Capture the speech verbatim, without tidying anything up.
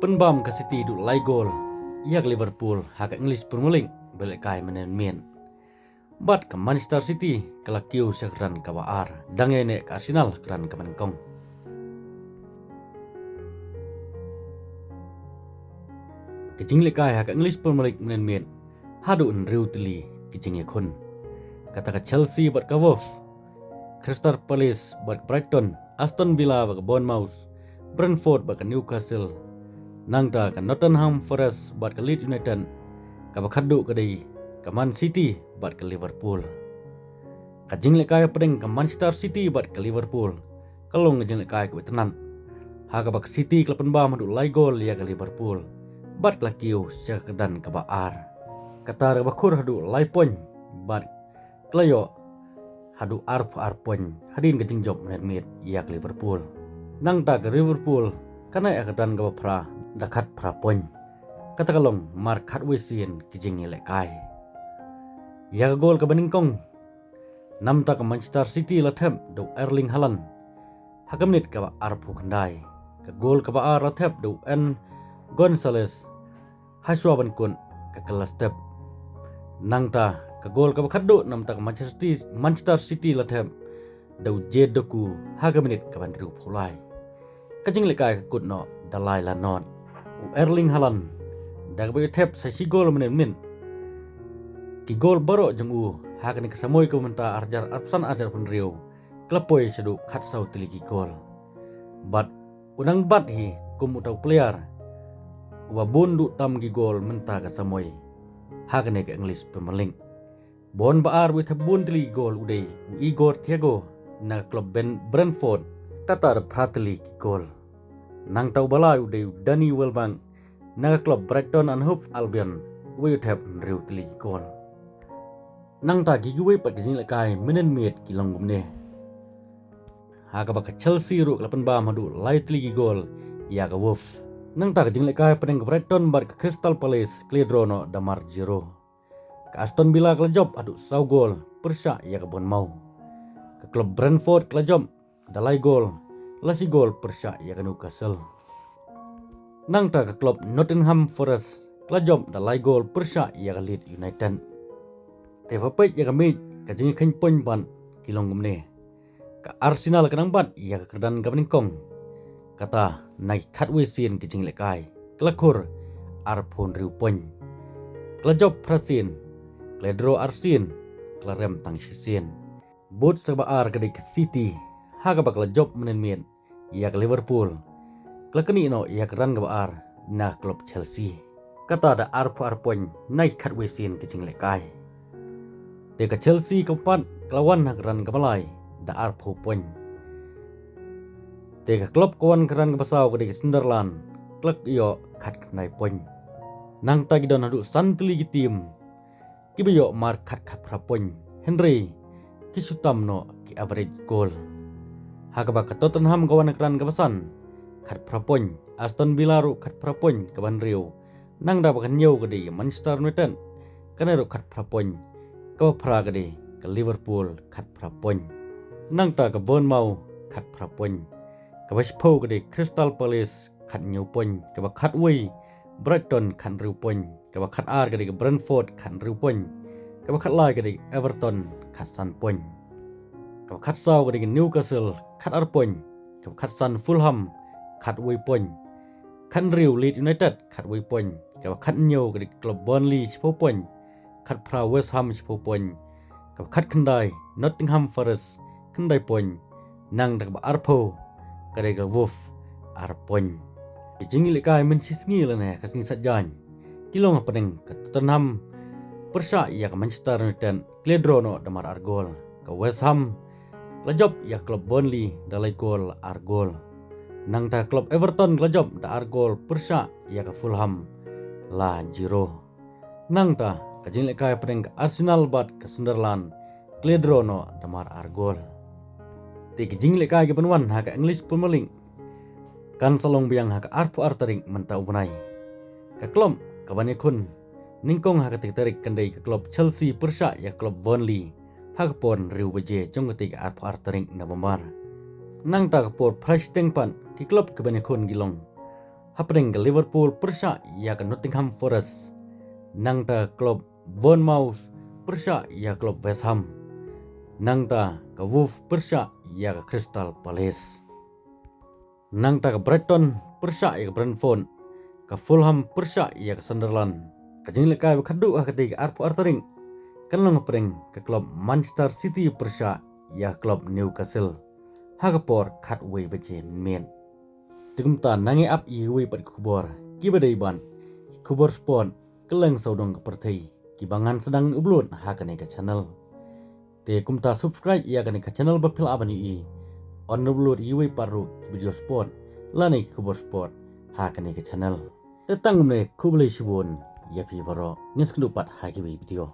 Pynbam ka City haduh lai gol ïa ka Liverpool ha ka English Premier League ba lehkai mynne mynmiet. Bad ka Manchester City ka la kiew sha ka kyrdan kaba ar, dang ïaineh ka Arsenal ha ka kyrdan kaba nyngkong. Ka jinglehkai ha ka English Premier League mynne mynmiet haduh hynriew tylli ki jingïakhun. Kata ka Chelsea bad ka Wolves, Crystal Palace bad ka Brighton, Aston Villa bad ka Bournemouth, Brentford bad ka Newcastle. Nangta ka Nottingham Forest bad ka Leeds United. Kaba khatduh ka dei ka Man City bad ka Liverpool. Ka jinglehkai hapdeng ka Manchester City bad ka Liverpool ka long ka jinglehkai kaba itynnad, ha kaba ka City ka la pynbam haduh lai gol ïa ka Liverpool bad ka la kiew sha ka kyrdan kaba ar. Kata da kaba khur haduh lai point bad ka la ïoh haduh arphew ar point hadien ka jingjop mynmiet ïa ka Liverpool. Nangta ka Liverpool ka neh ha ka kyrdan kaba phra da khatphra point. Kata ka long mar khatwei sien ki jingïalehkai. Ïa ka gol kaba nyngkong namta ka Manchester City la thep da u Erling Haaland ha ka minit kaba arphew khyndai. Ka gol kaba ar la thep da u Enzo Gonzalez ha shuwa ban kut ka kylla step. Nangta ka gol kaba khatduh namta ka Manchester City, Manchester City la thep da u Jade Doku ha ka minit kaba hynriewphew lai. Ka jinglehkai ka kut noh da lai la nod. U Erling Haaland da kaba ïa thep sa shi gol mynne mynmiet. Ki gol baroh jong u ha kane ka samoi kaba mynta arhajar arphew san arhajar arphew hynriew ka la poi shaduh khatsaw tylli ki gol. Bad u nang bat hi kum uta u player uba bun duh tam ki gol mynta ka samoi ha kane ka English Premier League. Bun ba ar uba ïa thep bun tylli ki gol u dei u Igor Thiago na ka klub Brentford, kata da phra tylli ki gol. Nangta uba lai u dei u Danny Welbeck na ka klub Brighton and Hove Albion, uba ïa thep hynriew tylli ki gol. Nangta ki kiwei pat ki jinglehkai mynne mynmiet ki long kumne. Ha kaba ka Chelsea ruh ka la pynbam haduh lai tylli ki gol ïa ka Wolves. Nangta ka jinglehkai hapdeng ka Brighton bad ka Crystal Palace ka la draw noh da mar zero. Ka Aston Villa ka la jop haduh saw gol pyrshah ïa ka Bournemouth. Ka klub Brentford ka la jop da lai gol, la shi gol pyrshah ïa ka Newcastle. Nangta ka klub Nottingham Forest ka la jop da lai gol pyrshah ïa ka Leeds United. Te peit ïa ka miej ka jingïakhun point pat ki long kumne. Ka Arsenal ka nang bat ïa ka kyrdan kaba nyngkong. Kata na ki khatwei sien ki jinglehkai ka la khur arphew hynriew point. Ka la jop phra sien, ka la draw ar sien, ka la rem tang shi sien. Bad sa kaba ar ka dei ka City, ha kaba ka la jop mynne mynmiet ïa ka Liverpool. Ka la knieh noh ïa ka kyrdan kaba ar na ka klub Chelsea. Kata da arphew ar point na ki khatwei sien ki jinglehkai. Te ka Chelsea ka pat ka la wan ha ka kyrdan kaba lai da arphew point. Te ka klub ka wan ha ka kyrdan kaba saw ka dei ka Sunderland, ka la ïoh khatkhyndai point. Nangta ki don haduh san tylli ki team kiba ïoh mar khat khatphra point, hynrei ki shu tam noh ki average goal. Ha kaba ka Tottenham ka wan ha ka kyrdan kaba san, khatphra point, Aston Villa ruh khatphra point kaba hynriew. Nangta kaba hynñiew ka dei Manchester United, kane ruh khatphra point, kaba phra ka dei ka Liverpool khatphra point. Nangta ka Bournemouth khatphra point, kaba shiphew ka dei Crystal Palace khathynñiew point, kaba khatwei Brighton khathynriew point, kaba khatar ka dei ka Brentford khathynriew point, kaba khatlai ka dei ka Everton khatsan point, kaba khatsaw ka dei ka Newcastle khatar point, kaba khatsan Fulham khatwei point, khathynriew Leeds United khatwei point, kaba khathynñiew ka dei ka klub Burnley shiphew point, khatphra West Ham shiphew point, kaba khatkhyndai Nottingham Forest khyndai point, nangta kaba arphew ka dei ka Wolves ar point. Ki jingïalehkai mynshisngi lane ka sngi Saitjaiñ ki long hapdeng ka Tottenham pyrshah ïa ka Manchester United, ki la draw noh da mar ar gol. Ka West Ham ka la jop ïa ka klub Burnley da lai gol ar gol. Nangta ka klub Everton ka la jop da ar gol pyrshah ïa ka Fulham, la zero. Nangta ka jinglehkai hapdeng ka Arsenal bad ka Sunderland, ki la draw noh da mar ar gol. Te ki jinglehkai kiban wan ha ka English Premier League kan sa long biang ha ka arphew ar tarik mynta u bnai. Ka klub kaban ïakhun nyngkong ha katei ka tarik kan dei ka klub Chelsea pyrshah ïa ka klub Burnley ha ka por hynriew baje jong katei ka arphew ar tarik November. Nangta ka por phra shiteng pat ki klub kiban ïakhun ki long Hapdeng ka Liverpool pyrshah ïa ka Nottingham Forest. Nangta ka klub Bournemouth pyrshah ïa ka klub West Ham. Nangta ka Wolves pyrshah ïa ka Crystal Palace. Nangta ka Brighton pyrshah ïa ka Brentford. Ka Fulham pyrshah ïa ka Sunderland. Ka jinglehkai ba khatduh ha katei ka arphew ar tarik kan long hapdeng ka klub Manchester City pyrshah ïa ka klub Newcastle ha ka por khatwei baje mynmiet. Te kumta nangne ap ïa kiwei pat ki khubor kiba dei ban ki khubor sport kylleng sawdong ka pyrthei kiba ngan sdang upload ha kane ka channel. Te kumta subscribe ïa kane ka channel ba phi lah ban ïohi ban upload ïa kiwei pat ruh ki video sport lane ki khubor sport ha kane ka channel. Te tang kumne, khublei shibun ïa phi baroh, ngin sa ïakynduh pat ha kiwei video.